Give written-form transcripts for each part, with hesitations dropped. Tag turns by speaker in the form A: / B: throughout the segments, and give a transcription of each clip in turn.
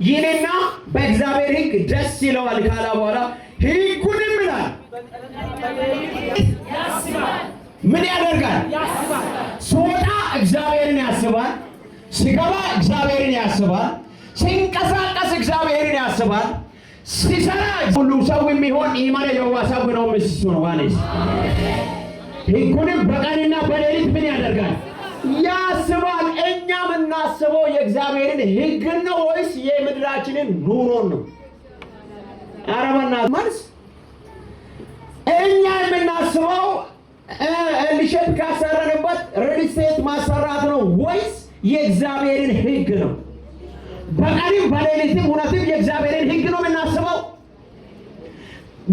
A: ይልና በእግዚአብሔር ሕግ ደስ ይለዋል ካላ በኋላ ሕጉንም ይላል ምን ያደርጋል? ስወጣ እግዚአብሔርን ያስባል፣ ሲገባ እግዚአብሔርን ያስባል፣ ሲንቀሳቀስ እግዚአብሔርን ያስባል፣ ሲሰራ ሁሉ ሰው የሚሆን ኢማን የዋ ሰው ነው ምስሱ ነው ዋኔስ ሕጉንም በቀንና በሌሊት ምን ያደርጋል? ያስባል። እኛ የምናስበው የእግዚአብሔርን ሕግ ነው ወይስ የምድራችንን ኑሮን ነው? ኧረ በእናትህ መልስ። እኛ የምናስበው ሊሸጥ ካሰረንበት real estate ማሰራት ነው ወይስ የእግዚአብሔርን ሕግ ነው? በቀንም በሌሊትም እውነትም የእግዚአብሔርን ሕግ ነው የምናስበው?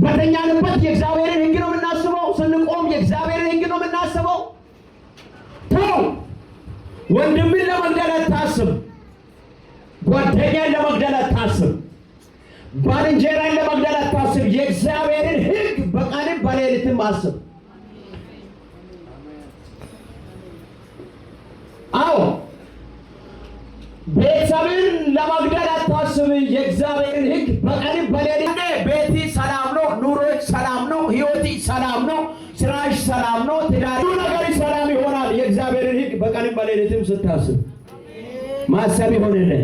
A: በተኛንበት የእግዚአብሔርን ሕግ ነው የምናስበው? ስንቆም የእግዚአብሔርን ሕግ ነው የምናስበው? ተው፣ ወንድምን ለመግደል አታስብ። ጓደኛን ለመግደል አታስብ። ባልንጀራን ለመግደል አታስብ። የእግዚአብሔርን ሕግ በቀንም በሌሊትም አስብ። አዎ፣ ቤተሰብን ለመግደል አታስብ። የእግዚአብሔርን ሕግ በቀንም በሌሊት። ቤቲ ሰላም ነው፣ ኑሮች ሰላም ነው፣ ህይወቲ ሰላም ነው፣ ስራሽ ሰላም ነው፣ ትዳር ሁሉ ነገር ሰላም ይሆናል። የእግዚአብሔርን ሕግ በቀንም በሌሊትም ስታስብ ማሰብ ይሆንልን።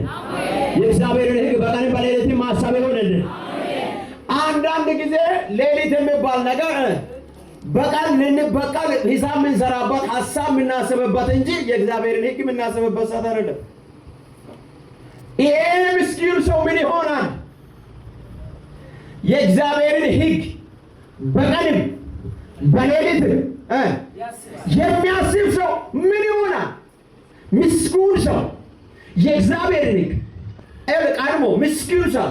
A: የእግዚአብሔርን ሕግ በቀንም በሌሊትም ማሰብ ይሆንልን። አንዳንድ ጊዜ ሌሊት የሚባል ነገር በቀን ልንበቀል ሂሳብ የምንሰራበት፣ ሀሳብ የምናስብበት እንጂ የእግዚአብሔርን ሕግ የምናስብበት ሰዓት አይደለም። ይሄ ምስኪን ሰው ምን ይሆናል? የእግዚአብሔርን ሕግ በቀንም በሌሊትም የሚያስብ ሰው ምን ይሆናል? ምስጉን ሰው የእግዚአብሔርን ሕግ ቀድሞ ምስኪን ሰው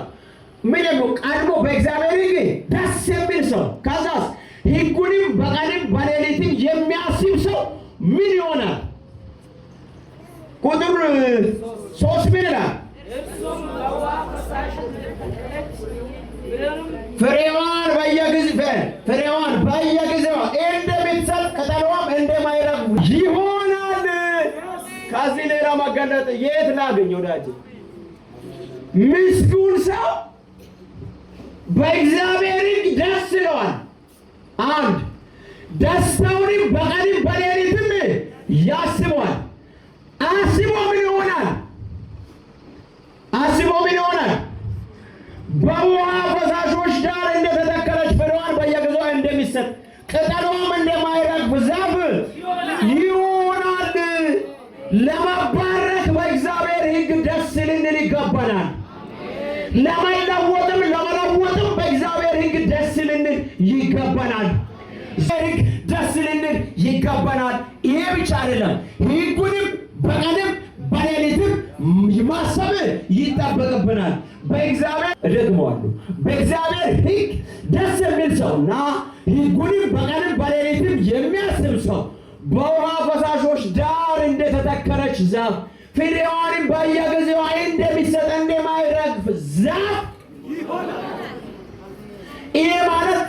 A: ምን ነው? ቀድሞ በእግዚአብሔር ሕግ ደስ የሚል ሰው፣ ከዛስ ሕጉንም በቀንም በሌሊትም የሚያስብ ሰው ምን ይሆናል? ቁጥር 3 ምን ይላል? ፍሬዋን በየጊዜዋ እንደምትሰጥ ቅጠሏም እንደማይረግፍ ይሆናል። ከዚህ ሌላ መገለጥ የት ላገኝ ወዳጄ? ምስጉን ሰው በእግዚአብሔር ሕግ ደስ ይለዋል። አንድ ደስታውንም በቀንም በሌሊትም ያስበዋል። አስቦ ምን ይሆናል? አስቦ ምን ይሆናል? በውሃ ፈሳሾች ዳር እንደተተከለች ፍሬዋን በየጊዜዋ እንደሚሰጥ ቅጠሏም እንደማይረግፍ ዛፍ ይሆናል። ለመባረክ በእግዚአብሔር ሕግ ደስ ልንል ይገባናል። ለመለወጥም ለመለወጥም በእግዚአብሔር ሕግ ደስ ልንል ይገባናል። ሕግ ደስ ልንል ይገባናል። ይሄ ብቻ አይደለም፣ ሕጉንም በቀንም በሌሊትም ማሰብ ይጠበቅብናል። በእግዚአብሔር እደግመዋለሁ፣ በእግዚአብሔር ሕግ ደስ የሚል ሰውና ሕጉንም በቀንም በሌሊትም የሚያስብ ሰው በውሃ ፈሳሾች ዳር እንደተተከለች ዛፍ ፍሬዋንም በየጊዜዋ እንደሚሰጥ እንደማይረግፍ ዛፍ። ይሄ ማለት